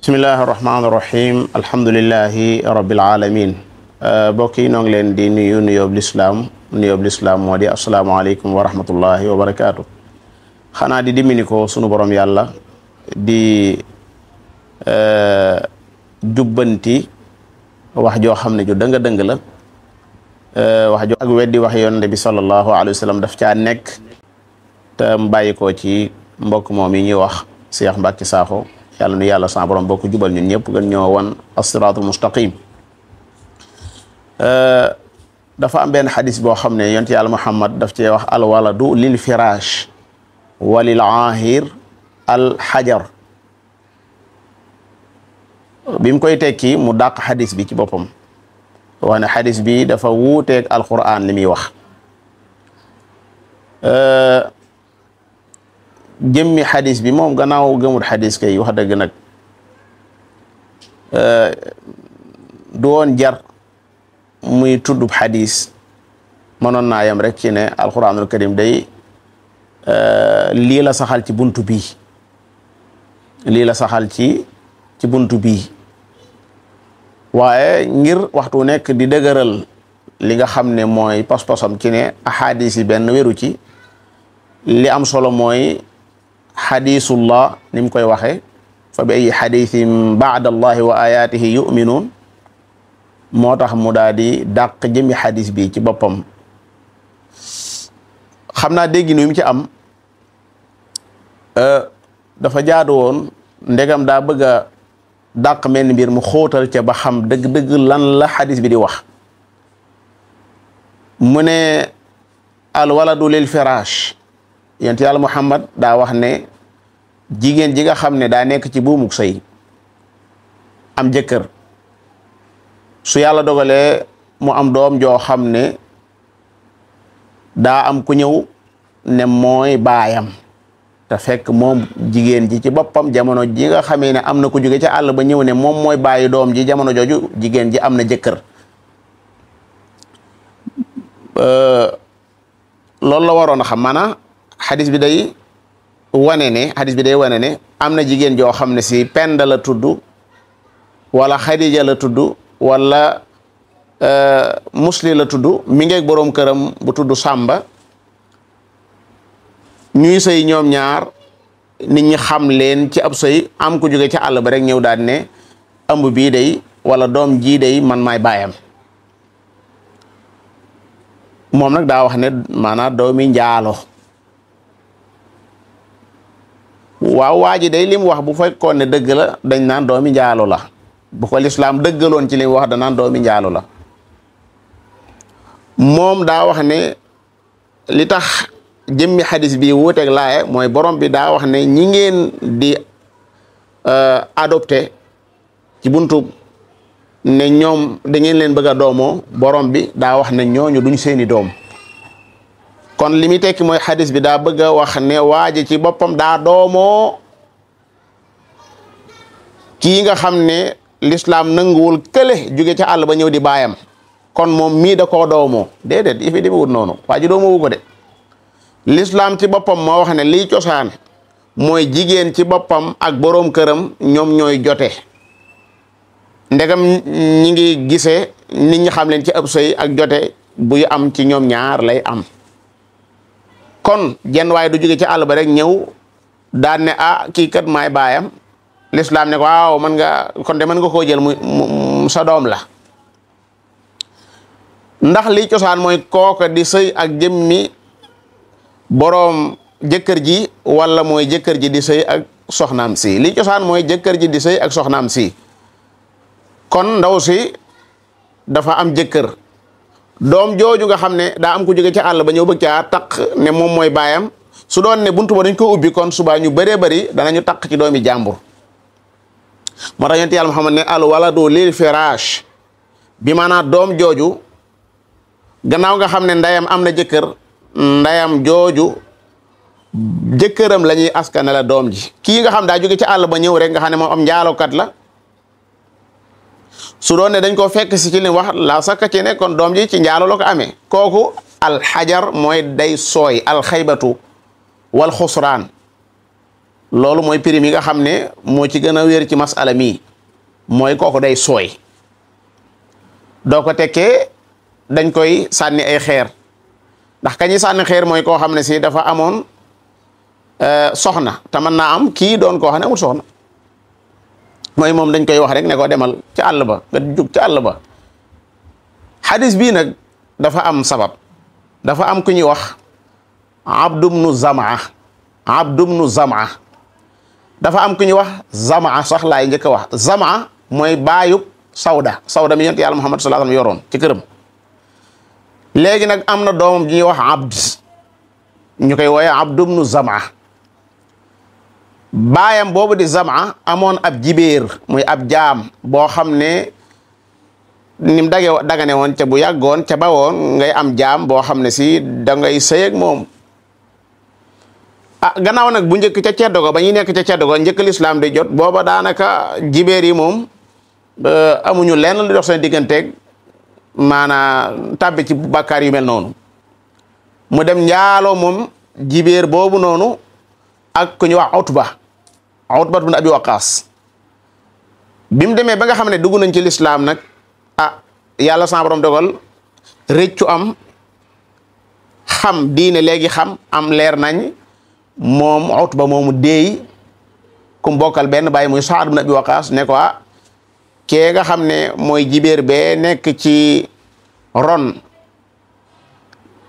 bismillahi irrahmani irrahim alhamdulilahi rabbil alamin bokk yi noo ngi leen di nuyu nuyoob lislaam moo di asalaamaaleykum wa rahmatullahi wa barakaatu. xanaa di dimini ko sunu borom yàlla di jubbanti wax joo xam ne ju dëng la wax jo ak weddi wax yonent bi sallallahu alayhi wa sallam daf caa nekk te bàyyi ko ci mbokk moom yi ñuy wax Cheikh Mbacke Sakho yàlla nu yàlla sa borom bokk jubal ñun ñëpp gën ñoo wan as-siraatul mustaqim. dafa am benn xadis boo xam ne yonent yàlla Muhammad daf cee wax alwaladu lil firaash walil aahir al xajar bi mu koy tekki mu dàq xadis bi ci boppam wax ne xadis bi dafa wuuteeg alquran li muy wax. jëmmi xadis bi moom gannaaw gëmul xadis kay wax dëgg nag du woon jar muy tuddub xadis mënoon naa yam rek ci ne alquranul karim day lii la saxal ci buntu bii lii la saxal ci buntu bii waaye ngir waxtu nekk di dëgëral li nga xam ne mooy pas-pasam ci ne ahadis yi benn wéru ci li am solo mooy xadisullah ni mu koy waxe fa bi ay xadisin baada allahi wa ayatihi yuminuun moo tax mu daal di dàq jëmi xadis bi ci boppam. xam naa dégg nu mu ci am dafa jaadu woon ndegam daa bëgg a dàq mel mbir mu xóotal ca ba xam dëgg-dëgg lan la xadis bi di wax. mu ne al waladu lil firaash yonent yàlla Muhammad daa wax ne jigéen ji nga xam ne daa nekk ci buumuk sëy am jëkkër su yàlla dogalee mu am doom joo xam ne daa am ku ñëw ne mooy baayam te fekk moom jigéen ji ci boppam jamono ji nga xamee ne am na ku jóge ca àll ba ñëw ne moom mooy baayu doom ji jamono jooju jigéen ji am na jëkkër. loolu la waroon a xam maanaam xadis bi day wane ne am na jigéen joo xam ne si Penda la tudd wala Xadija la tudd wala Musli la tudd mi ngeeg boroom këram bu tudd Sàmba ñuy sëy ñoom ñaar nit ñi xam leen ci ab sëy am ku jóge ca àll ba rek ñëw daal ne ëmb bii day wala doom jii day man maay baayam. moom nag daa wax ne maanaam doomi njaalo waaw waa ji day li mu wax bu fekkoon ne dëgg la dañ naan doomi njaalo la bu ko lislaam dëggaloon ci li mu wax da naan doomi njaalo la. moom daa wax ne li tax jëmmi xadis bi wuuteeg laaye mooy borom bi daa wax ne ñi ngeen di adopté ci buntu ne ñoom da ngeen leen bëgg a doomoo borom bi daa wax ne ñooñu duñ seeni doom. kon li muy tekki mooy xadis bi daa bëgg a wax ne waa ji ci boppam daa doomoo kii nga xam ne lislaam nanguwul kële jóge ca àll ba ñëw di baayam kon moom mii da koo doomoo déedéet yi fi demewut noonu waa ji doomoo wu ko de. lislaam ci boppam moo wax ne liy cosaan mooy jigéen ci boppam ak boroom këram ñoom ñooy jote ndegam ñi ngi gisee nit ñi xam leen ci ab sëy ak jote buy am ci ñoom ñaar lay am. kon jenn waaye du jóge ci àll ba rek ñëw daan ne kii kat maay baayam lislaam ne ko waaw mën nga koo jël mu sa doom la ndax li cosaan mooy kooka di sëy ak jëmmi boroom jëkkër ji wala mooy jëkkër ji di sëy ak soxnaam si li cosaan mooy jëkkër ji di sëy ak soxnaam si. kon ndaw si dafa am jëkkër doom jooju nga xam ne daa am ku jóge ca àll ba ñëw bëgg caa taq ne moom mooy baayam su doon ne buntu ba dañ ko ubbi kon subaa ñu bëree bëri danañu taq ci doomi jàmbur. moo tax yonent yàlla Muhammad ne al waladu lil firaash bi maanaam doom jooju gannaaw nga xam ne ndeyam am na jëkkër ndeyam jooju jëkkëram la ñuy askane la doom ji. kii nga xam daa jóge ca àll ba ñëw rek nga xam ne moom am njaalokat la su doon ne dañ koo fekk si ci li wax la sakka ci ne kon doom ji ci njaalo la ko amee kooku alxajar mooy day sooy alxaybatu wal xusraan loolu mooy prime yi nga xam ne moo ci gën a wér ci masala mii mooy kooku day sooy doo ko tekkee dañ koy sànni ay xeer ndax kañuy sànni xeer mooy koo xam ne si dafa amoon soxna te mën naa am kii doon koo xam ne amul soxna mooy moom dañ koy wax rek ne ko demal ci àll ba nga jug ci àll ba. xadis bii nag dafa am sabab dafa am ku ñuy wax abdubnu zamaa dafa am ku ñuy wax zamaa sax laay njëkk a wax zamaa mooy baayub sawda mi yonent yàlla Muhammad sallallahu alayhi wa sallam yoroon ci këram. léegi nag am na doomam ji ñuy wax abd ñu koy wooye abdubnu zamaa baayam boobu di zamaa amoon ab jibéer muy ab jaam boo xam ne nim dagane woon ca bu yàggoon ca bawoon ngay am jaam boo xam ne si da ngay sëy ak moom gannaaw nag bu njëkk ca ceddo go ba ñuy nekk ca ceddo go njëkk lislaam di jot booba daanaka jibéer yi moom amuñu lenn lu dox seen digganteeg maanaam tàbbi ci bàkkaar yu mel noonu mu dem njaaloo moom jibéer boobu noonu ak ku ñu wax Utba bin Abi Waqaas bi mu demee ba nga xam ne dugg nañ ci lislaam nag yàlla sa borom dogal rëccu am xam diine léegi xam am leer nañ moom Utba moomu déey ku mbokkal benn bàyyi muy Saad bin Abi Waqaas ne ko kee nga xam ne mooy jibéer bee nekk ci ron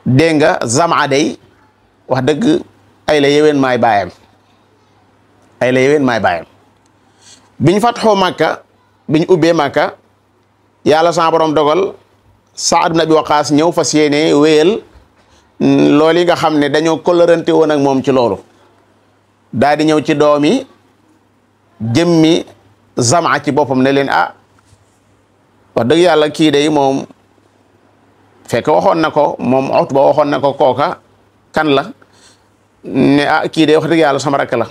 dégg nga Zamaa day wax dëgg ay la yeween maay baayam biñ fatxoo Makka biñ ubbee Makka yàlla sa borom dogal Saad bin Abi Waqaas ñëw fas yéene wéyal loolu yi nga xam ne dañoo kolorante woon ak moom ci loolu daal di ñëw ci doomi jëmmi Zamaa ci boppam ne leen wax dëgg yàlla kii day moom fekk waxoon na ko moom Utba waxoon na ko kooka kan la ne kii day wax dëgg yàlla sama rakk la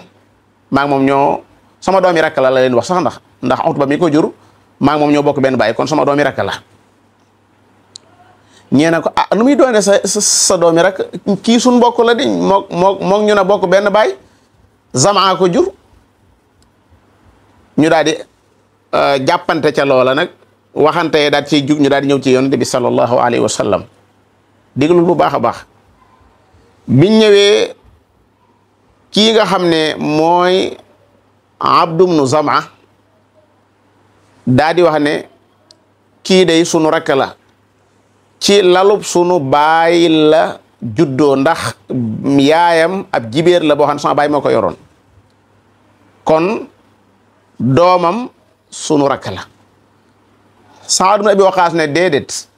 maa ngi moom ñoo sama doomi rakk la leen wax sax ndax Utba mi ko jur maa ngi moom ñoo bokk benn baay kon sama doomi rakk la ñee na ko nu muy doone sa doomi rakk kii suñ mbokk la di mook ñu na bokk benn baay Zamaa ko jur ñu daal di jàppante ca loola nag waxante daal ciy jug ñu daal di ñëw ci yonent bi sallallahu alayhi wa sallam déglul bu baax a baax biñ ñëwee kii nga xam ne mooy abdubnu Zamaa daa di wax ne kii day sunu rakk la ci lalub sunu baay la juddoo ndax yaayam ab jibéer la boo xam ne sama baay moo ko yoroon kon doomam sunu rakk la Saad bin Abi Waqaas ne déedéet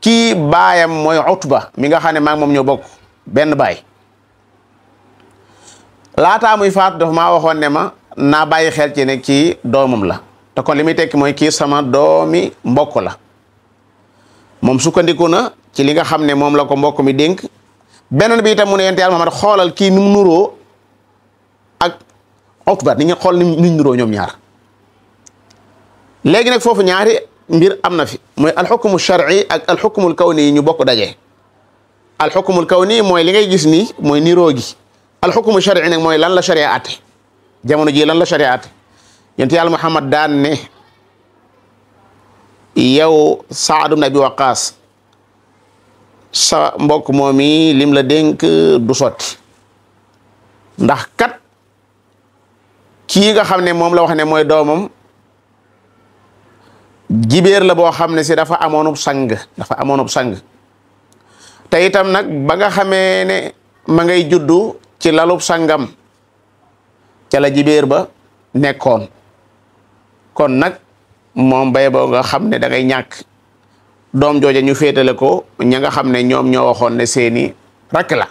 kii baayam mooy Utba mi nga xam ne maa ngi moom ñoo bokk benn baay laataa muy faatu dafa maa waxoon ne ma naa bàyyi xel ci ne kii doomam la te kon li muy tekki mooy kii sama doomi mbokk la moom sukkandiku na ci li nga xam ne moom la ko mbokk mi dénk beneen bi itam mu ne yonent Yàlla Muhammad xoolal kii ni mu nuroo ak Utba ni nga xool ni ñu nuroo ñoom ñaar léegi nag foofu ñaari mbir am na fi mooy alxukmu shar'i ak alxukmul kawni yi ñu bokk daje alxukmul kawni mooy li ngay gis nii mooy niroo gi alxukmu shar'i nag mooy lan la sharia ate jamono ji lan la sharia ate yonent Yàlla Muhammad daan ne yow Saad bin Abi Waqaas sa mbokk moom yi lim la dénk du sotti ndax kat kii nga xam ne moom la wax ne mooy doomam jibéer la boo xam ne si dafa amoonub sang te itam nag ba nga xamee ne ma ngay juddu ci lalub sangam ca la jibéer ba nekkoon kon nag moom bay boo nga xam ne da ngay ñàkk doom jooja ñu féetale ko ña nga xam ne ñoom ñoo waxoon ne seeni rakk la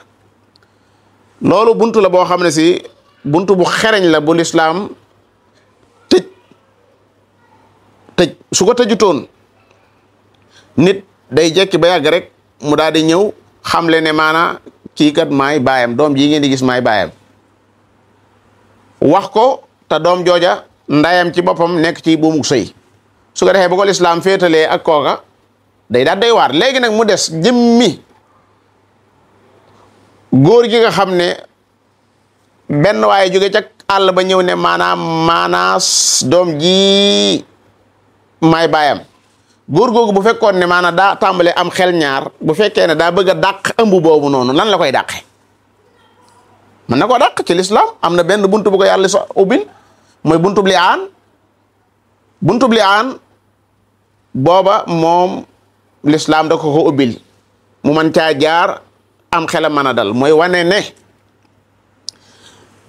loolu buntu la boo xam ne si buntu bu xereñ la bu lislaam tëj su ko tëjutoon nit day jekki ba yàgg rek mu daal di ñëw xamle ne maana kii kat maay baayam doom jii ngeen di gis maay baayam wax ko te doom jooja ndayam ci boppam nekk ci buumug sëy su ko defee bu ko lislaam féetalee ak kooka day daal doy waar léegi nag mu des jëmmi góor gi nga xam ne benn waaye jóge ca àll ba ñëw ne maanaa doom ji may baayam góor googu bu fekkoon ne maanaa daa tàmbale am xel ñaar bu fekkee ne daa bëgg a dàq ëmb boobu noonu lan la koy dàqe mën na ko dàq ci lislaam am na benn buntu bu ko yàlla so ubbil mooy buntub li aan booba moom lislaam da ko ubbil mu man caa jaar am xelam mën a dal mooy wane ne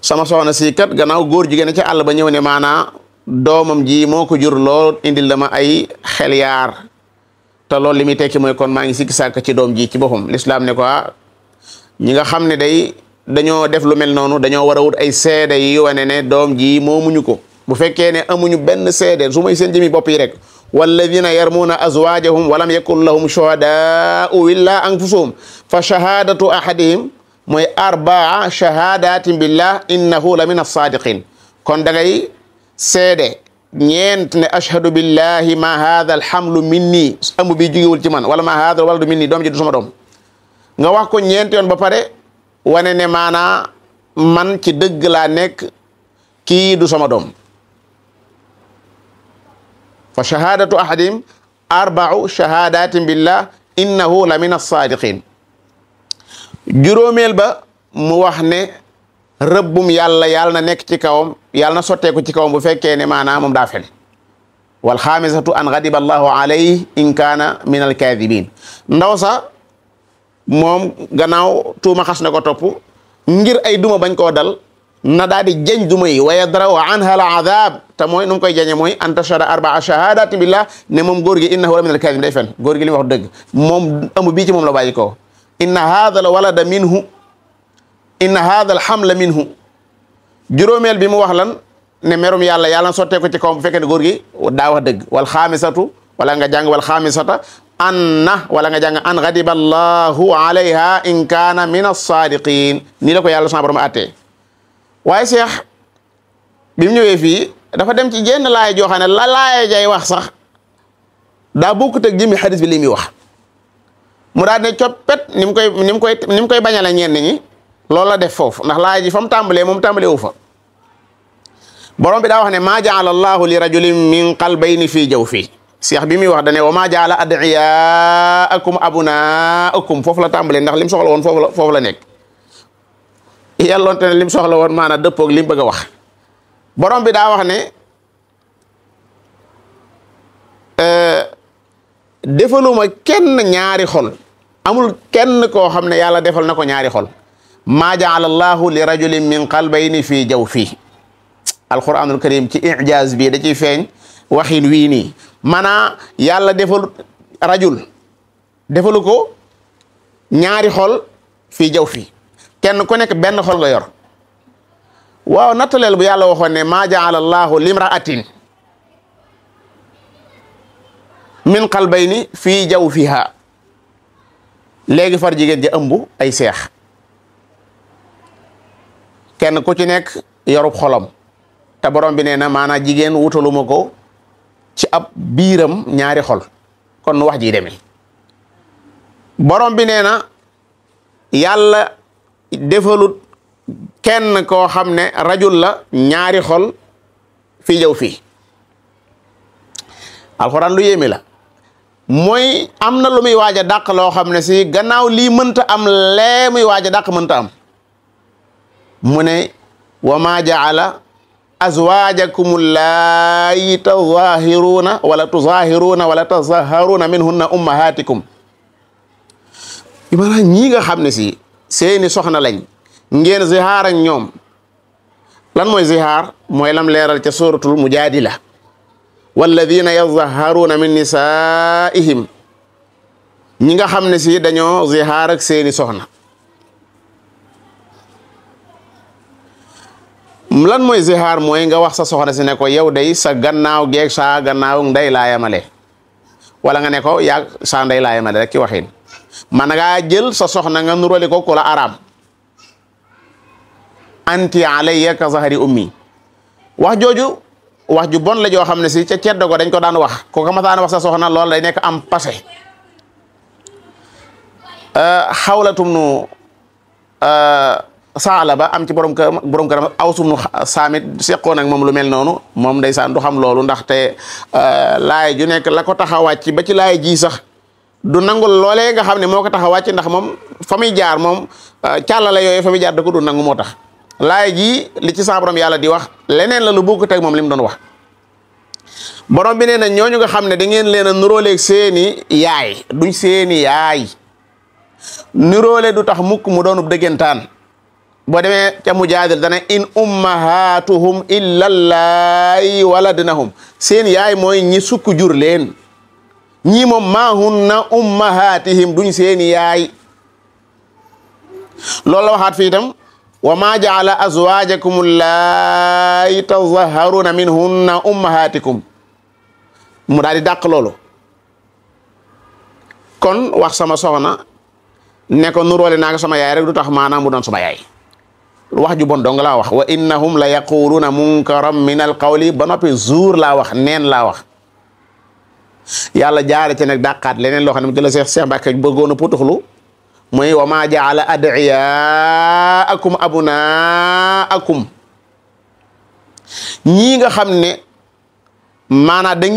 sama soxna si kat gannaaw góor jigéen ca àll ba ñëw ne maanaa doomam ji moo ko jur lool indil dama ay xel yaar te loolu li muy tekki mooy kon maa ngi sikki sàkk ci doom ji ci boppam lislaam ne ko ñi nga xam ne day dañoo def lu mel noonu dañoo war a wut ay seede yi wane ne doom ji moomuñu ko bu fekkee ne amuñu benn seede su may seen jëmi bopp yi rek walladina yarmuuna azwaajahum walam yakun lahum shuhadaau illa anfusuhum fa shahadatu ahadihim mooy arbaa shahadatin billah innahu la min as-sadiqin kon da ngay seede ñeent ne ashhadu billahi ma hadha alhamlu minni ëmb bi jugewul ci man wala ma hadha waladu minni doom ji du sama doom nga wax ko ñeent yoon ba pare wane ne maanaa man ci dëgg laa nekk kii du sama doom fa shahadatu ahadihim arba'u shahadatin billah innahu la min as-sadiqin juróomeel ba mu wax ne rëbbum yàlla na nekk ci kawam yàlla na sotteeku ci kawam bu fekkee ne maanaam moom daa fen wal xaamisatu an ghadiba allahu alayhi in kaana min al kaadibin ndaw sa moom gannaaw tuuma xas na ko topp ngir ay duma bañ koo dal na daal di jañ duma yi wa yadraw anha al adab te mooy nu mu koy jañe mooy an tashhada arbaa shahadatin billah ne moom góor gi innahu la min al kaadibin day fen góor gi li mu wax dëgg moom ëmb bii ci moom la bàyyi ko inna hadha al walada minhu inna hadha al hamla minhu juróomeel bi mu wax lan ne merum yàlla na sottee ko ci kawam bu fekkee ne góor gi daa wax dëgg wal xaamisatu wala nga jàng wal xaamisata wala nga jàng an ghadiba allahu alayha in kaana min as-sadiqin nii la ko yàlla sama borom attee waaye Cheikh bi mu ñëwee fii dafa dem ci jenn laay joo xam ne la laay jay wax sax daa bokkut ak jëmmi xadis bi li muy wax mu daal ne coppet ni mu koy bañale ñenn ñi loolu la def foofu ndax laay ji fa mu tàmbalee moom tàmbalee wu fa borom bi daa wax ne maa jaala allahu li rajulin min qalbayni fii jawfi Cheikh bi muy wax dane wa maa jaala ad'iyaakum abnaakum foofu la tàmbalee ndax lim soxla woon foofu la nekk yàlloonte ne lim soxla woon maanaam dëppoog lim bëgg a wax borom bi daa wax ne defaluma kenn ñaari xol amul kenn koo xam ne yàlla defal na ko ñaari xol maa jaala allahu li rajulin min qalbayni fii jawfi alquranul karim ci ijaaz bi da ciy feeñ waxin wii nii maanaa yàlla defalu ko ñaari xol fii jawfi kenn ku nekk benn xol nga yor waaw nattaleel bu yàlla waxoon ne maa jaala allahu limraatin min qalbayni fii jawfiha léegi far jigéen ja ëmb ay seex kenn ku ci nekk yorub xolam te borom bi nee na maanaam jigéen wutaluma ko ci ab biiram ñaari xol kon nu wax ji demee borom bi nee na yàlla defalut kenn koo xam ne rajul la ñaari xol fii jaw fii alxuraan lu yéeme la mooy am na lu muy waaj a dàq loo xam ne si gannaaw lii mënta am lee muy waaj a dàq mënta am mu ne wa ma jaala azwajakum allaayi tazahiruna wala tazaharuna minhunna ummahatikum maanaam ñii nga xam ne si seeni soxna lañ ngeen zihaar ak ñoom lan mooy zihaar mooy lam leeral ca suratul mujaadila walladina yazaharuna min nisaihim ñi nga xam ne si dañoo zihaar ak seeni soxna lan mooy zihaar mooy nga wax sa soxna si ne ko yow day sa gannaaw geeg sa gannaaw ndey laa yamale wala nga ne ko yaa sa ndey laa yamale rek ki waxin man ngaa jël sa soxna nga nurale ko ku la araam anti alayya ka zahari ummi wax jooju wax ju bon la joo xam ne si ca ceddo go dañ ko daan wax ko ka masaan wax sa soxna loolu day nekk am passé xawlatum nu Saalaba am ci borom këram Aws ibnu Saamit seqoon ak moom lu mel noonu moom ndeysaan du xam loolu ndaxte laay ju nekk la ko tax a wàcc ba ci laay ji sax du nangul loolee nga xam ne moo ko tax a wàcc ndax moom fa muy jaar moom càllale yooyu fa muy jaar da ko du nangu moo tax laay ji li ci sa borom yàlla di wax leneen la lu bokkut ak moom li mu doon wax borom bi nee na ñooñu nga xam ne da ngeen leen a nuróoleeg seeni yaay duñ seeni yaay nuróole du tax mukk mu doonub dëggantaan boo demee ca Mujaadil dana in ummahatuhum illa llaahi waladnahum seen yaay mooy ñi sukk jur leen ñii moom maa hunna ummahatihim duñ seeni yaay loolu la waxaat fii itam wa ma jaala azwajakum allaahi tazaharuna minhunna ummahatikum mu daal di dàq loolu kon wax sama soxna ne ko nuróole naa nga sama yaay rek du tax maanaam mu doon sama yaay wax ju bon dong laa wax wa innahum la yaquluna munkaram min al qawli ba noppi zuur laa wax neen laa wax yàlla jaare ci nag dàqaat leneen loo xam ne mu jëla Seex Mbàkke bëggoon a putuxlu mooy wa ma jaala adiyaakum abnaakum ñii nga xam ne maanaam da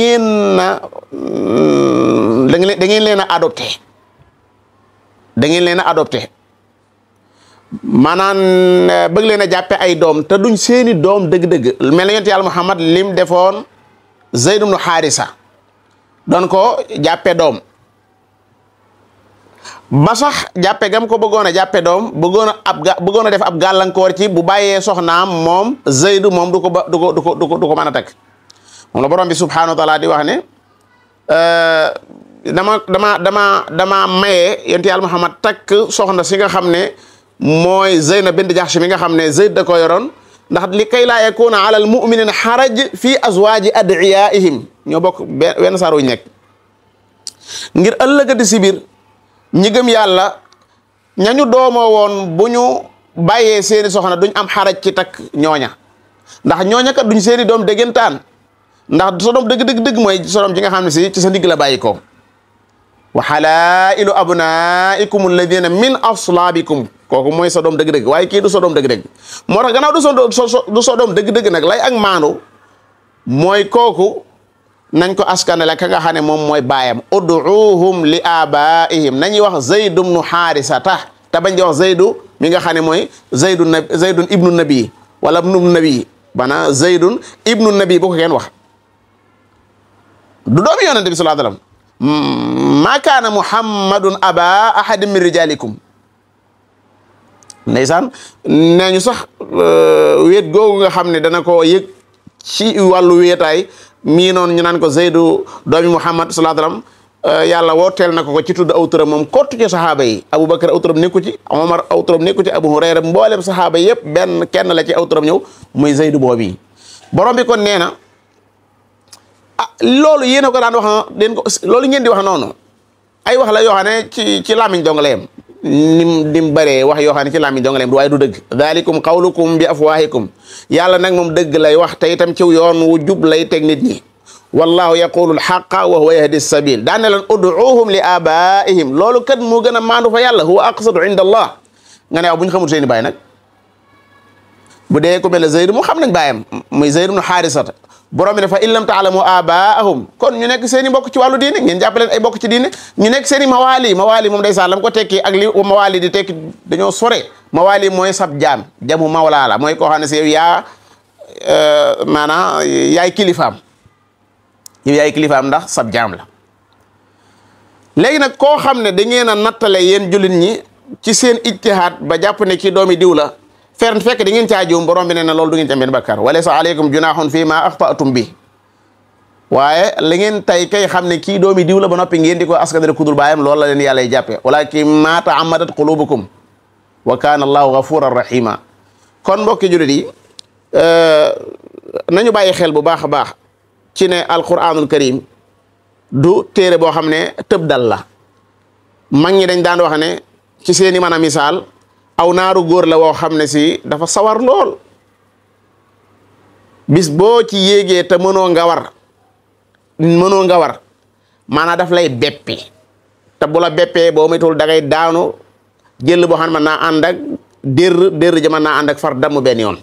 ngeen leen a adopté da ngeen leen a adopté maanaam bëgg leen a jàppe ay doom te duñ seeni doom dëgg-dëgg mel na yonent yàlla Muhammad lim defoon Zayd ibnu Haarisa doon ko jàppe doom ba sax jàppe gam ko bëggoon a jàppe doom bëggoon a def ab gàllankoor ci bu bàyyee soxnaam moom Zayd moom du ko mën a takk moom la borom bi subhaanahu wa taala di wax ne dama maye yonent yàlla Muhammad takk soxna si nga xam ne mooy Zeynab bint Jahsh mi nga xam ne Zayd da ko yoroon ndax li kay laa yakuna ala al muminina xaraj fi azwaaji adiyaihim ñoo bokk wenn saar wuñ nekk ngir ëllëgati si biir ñi gëm yàlla ñañu doomoo woon bu ñu bàyyee seeni soxna duñ am xaraj ci takk ñooña ndax ñooña kat duñ seeni doom déggantaan ndax sa doom dëgg mooy sa doom ji nga xam ne si ci sa ndigg la bàyyi ko wa halailu abnaikum alladina min aslaabikum kooku mooy sa doom dëgg-dëgg waaye kii du sa doom dëgg-dëgg moo tax gannaaw du sa doom dëgg-dëgg nag lay ak maandu mooy kooku nañ ko askanale ka nga xam ne moom mooy baayam ud'uuhum li abaihim nañuy wax Zayd ibnu Haarisata te bañ di wax Zaydu mi nga xam ne mooy Zaydun ibnu nabi wala ibnu nabi bana Zaydun ibnu nabi bu ko kenn wax du doomi yonente bi sallallahu alayhi wasallam ma kaana muhammadun aba ahadin min rijalikum ndeysaan nee ñu sax wéet googu nga xam ne dana ko yëg ci wàllu wéetaay mii noonu ñu naan ko Zaydu doomi Muhammad sallallahu alayhi wasallam yàlla wooteel na ko ci tudd aw turam moom kottu ci saxaaba yi Abubakar aw turam nekku ci Omar aw turam nekku ci Abu Hurayra mboolem saxaaba yëpp kenn la ci aw turam ñëw muy Zaydu boobu borom bi kon nee na loolu yéen a ko daan wax den ko loolu ngeen di wax noonu ay wax la yoo xam ne ci làmmiñ dong la yem nim bëree wax yoo xam ne ci làmmiñ dong la yem waaye du dëgg dalikum qawlukum bi afwahikum yàlla nag moom dëgg lay wax te itam ci yoon wu jub lay teg nit ñi wallahu yaqulu alxaqa wa huwa yahdi sabil daan ne leen ud'uuhum li abaihim loolu kat moo gën a maandu fa yàlla huwa aqsatu inda allah nga ne waaw bu ñu xamul seeni baay nag bu dee ku mel ne Zayd mu xam nañ baayam muy Zayd ibnu Haarisata borom bi ne fa in lam taalamu abaahum kon ñu nekk seen i mbokk ci wàllu diine ngeen jàppaleen ay mbokk ci diine ñu nekk seen i mawaali moom day saa lam ko tekki ak li mawaali di tekki dañoo sore mawaali mooy sab jaam jamu mawlaa la mooy koo xam ne si yow yaa maanaam yaay kilifaam ndax sab jaam la léegi nag koo xam ne da ngeen a nattale yéen jullit ñi ci seen ijtihaad ba jàpp ne ci doomi diw la fekk di ngeen caa juum borom bi ne na loolu du ngeen ci am benn bakkar walaysa aleykum junahun fii ma axtaatum bi waaye la ngeen tay kay xam ne kii doomi diw la ba noppi ngeen di ko askanale kudul baayam loolu la leen yàlla jàppe walakin ma taamadat qulubukum wa kana allahu ghafuran rahima kon mbokki jullit yi nañu bàyyi xel bu baax a baax ci ne alquranul karim du téere boo xam ne tëb dal la mag ñi dañ daan wax ne ci seeni mën a misaal aw naaru góor la woo xam ne si dafa sawar lool bis boo ci yéegee te mënoo nga war maanaam daf lay beppi te bu la beppee boo moytuwul da ngay daanu jël boo xam ne mën naa ànd ak dér ja mën naa ànd ak far damm benn yoon.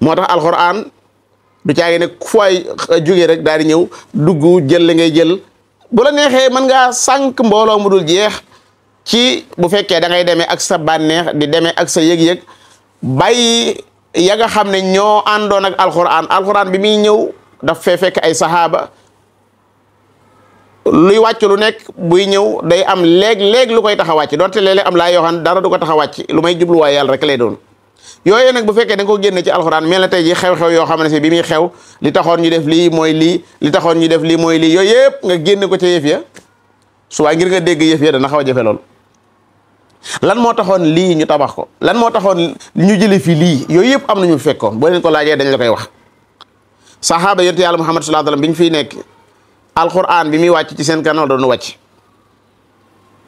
moo tax alxuraan du caagi ne fu ay jógee rek daal di ñëw dugg jël li ngay jël bu la neexee mën ngaa sànq mbooloo mu dul jeex ci bu fekkee da ngay demee ak sa bànneex di demee ak sa yëg-yëg bàyyi ya nga xam ne ñoo àndoon ak alxuraan bi muy ñëw daf fee fekk ay saxaaba luy wàcc lu nekk buy ñëw day am léeg-léeg lu koy tax a wàcc donte léeg-léeg am laa yoo xam dara du ko tax a wàcc lu may jubluwaay yàlla rek lay doon. yooyu nag bu fekkee da nga ko génne ci alxuraan mel na tey ji xew-xew yoo xam ne si bi muy xew li taxoon ñu def lii mooy lii li taxoon ñu def lii mooy lii yooyu yëpp nga génne ko ca yëf ya suba ngir nga dégg yëf ya dana xaw a jafe lool. lan moo taxoon lii ñu tabax ko lan moo taxoon ñu jële fi lii yooyu yëpp am nañu fekkoon boo leen ko laajee dañ la koy wax. saxaaba yonent yàlla Muhammad sallallahu alayhi wasallam bi ñu fiy nekk alxuraan bi muy wàcc ci seen kanam doon wàcc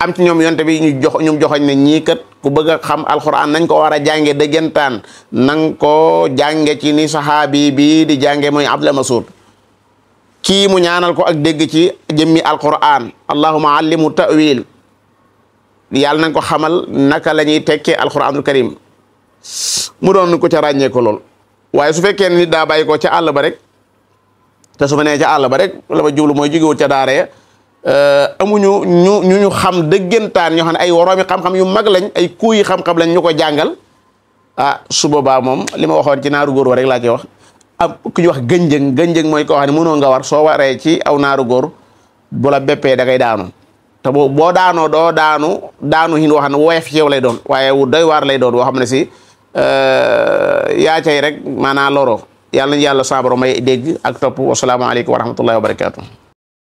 am ci ñoom yonte bi ñu joxoñ ne ñii kat ku bëgg a xam alxuraan nañ ko war a jànge dëggantaan nang ko jànge ci ni saxaabi bi di jànge mooy Abdullah Mas'ud kii mu ñaanal ko ak dégg ci jëmmi alxuraan allahumma allimu ta'wil yàlla nañ ko xamal naka la ñuy tekkee alxuraanul karim mu doon ko ca ràññee ko lool waaye su fekkee ne nit daa bàyyi ko ca àll ba rek te su ma nee ca àll ba rek la ma jublu mooy jógewul ca daara amuñu ñu xam dëggantaan ñoo xam ne ay woroomi xam-xam yu mag lañ ay kuuyi xam-xam lañ ñu ko jàngal su boobaa moom li ma waxoon ci naaru góor wa rek laa ci wax am ku ñu wax gënjëng mooy koo xam ne mënoo nga war soo waree ci aw naaru góor bu la beppee da ngay daanu te boo daanoo doo daanu hin wax ne woyof ci yow lay doon waaye wu doy waar lay doon woo xam ne si yaa cay rek maanaam loro yàlla nañu yàlla saabaro may dégg ak topp wasalaamaaleykum wa rahmatullahi wa barakaatu.